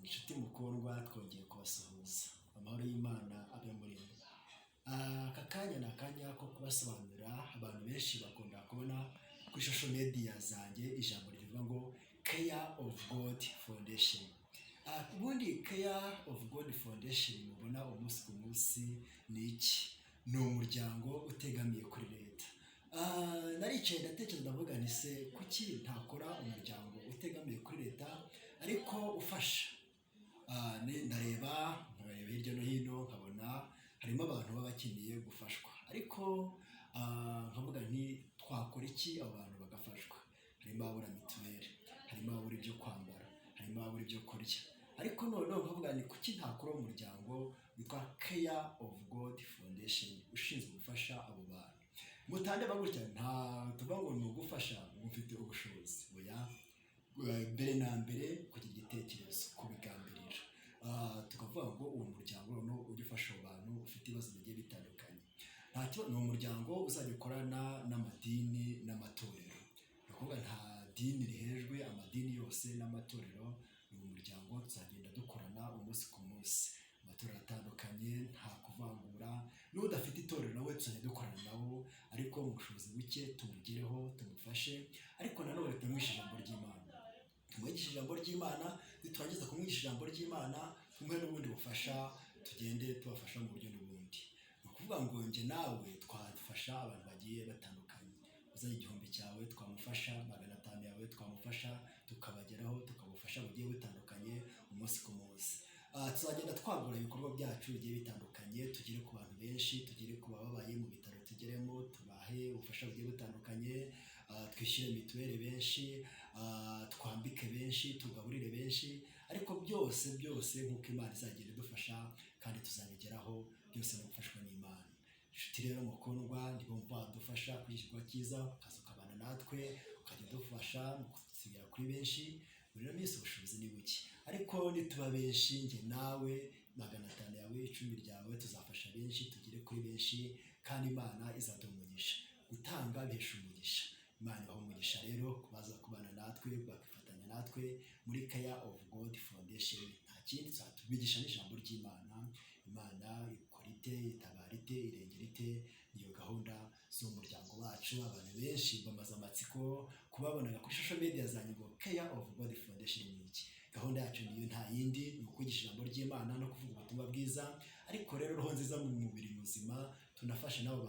Inshuti mukundwa, twongeye kubasuhuza. Amahoro y'Imana abe muri mwe. Aka kanya ni akanya ko kubasobanurira. Abantu benshi bakunda kubona kuri social media zanjye ijambo rivuga ngo Care of God Foundation. Ubundi Care of God Foundation mubona umunsi ku munsi ni iki? Ni umuryango utegamiye kuri leta. Naricaye ndatekereza, ndavuga nti: "Se kuki ntakora umuryango utegamiye kuri leta ariko ufasha?" Ndareba, nkareba hirya no hino, nkabona harimo abantu baba bakeneye gufashwa, ariko nkavuga nti: "Twakora iki abo bantu bagafashwa?" Harimo ababura mituweli, harimo ababura ibyo kwambara, harimo ababura ibyo kurya. Ariko noneho nkavuga nti: "Kuki ntakora umuryango witwa Care of God Foundation ushinzwe gufasha abo bantu?" Mutandeba gutya, nta tuvuga ngo ni ugufasha ngo mfite ubushobozi, oya. Mbere na mbere kugira igitekerezo, kubigambirira. Tukavuga ngo uwo muryango noneho ujye ufasha abo bantu ufite ibibazo bigiye bitandukanye. Ntacyo, ni umuryango uzajya ukorana n'amadini n'amatorero, ni ukuvuga nta dini rihejwe, amadini yose n'amatorero. Ni umuryango tuzagenda dukorana umunsi ku munsi, amatorero atandukanye, nta kuvangura. N'udafite itorero nawe tuzajya dukorana nabo, ariko mu bushobozi buke tumugereho, tumufashe. Ariko nanone tumwigishe ijambo ry'Imana, tumwigishe ijambo ry'Imana. Niturangiza kumwigisha ijambo ry'Imana, tumuhe n'ubundi bufasha, tugende tubafasha mu buryo n'ubundi. Ni ukuvuga ngo njye nawe twafasha abantu bagiye batandukanye. Uzanye 1000 cyawe twamufasha, 500 yawe twamufasha, tukabageraho, tukabufasha bugiye butandukanye umunsi ku munsi. Tuzagenda twagura ibikorwa byacu bigiye bitandukanye, tugere ku bantu benshi, tugere ku bababaye mu bitaro, tugeremo tubahe ubufasha bugiye butandukanye, twishyure mituweli benshi, twambike benshi, tugaburire benshi. Ariko byose byose nk'uko Imana izagenda idufasha, kandi tuzabigeraho byose no gufashwa n'Imana. Inshuti rero mukundwa, ndumva wadufasha kuri iki gikorwa cyiza, ukaza ukabana natwe, ukajya udufasha mu kutugera kuri benshi. Muri ino minsi ubushobozi ni buke, ariko nituba benshi, njye nawe, 500 yawe, 10 ryawe, tuzafasha benshi, tugere kuri benshi, kandi Imana izaduha umugisha. Gutanga bihesha umugisha. Imana ibaha umugisha rero kubaza kubana natwe, bakifatanya natwe muri Care of God Foundation. Nta kindi, tuzatubigisha n'ijambo ry'Imana. Imana ikora ite, itabara ite, irengera ite? Niyo gahunda z'umuryango wacu. Abantu benshi bamaze amatsiko kubabonaga kuri social media zanjye ngo Care of God Foundation ni iki? Gahunda yacu niyo, nta yindi, ni ukwigisha ijambo ry'Imana no kuvuga ubutumwa bwiza. Ariko rero roho nziza mu mubiri muzima, tunafashe n'abo.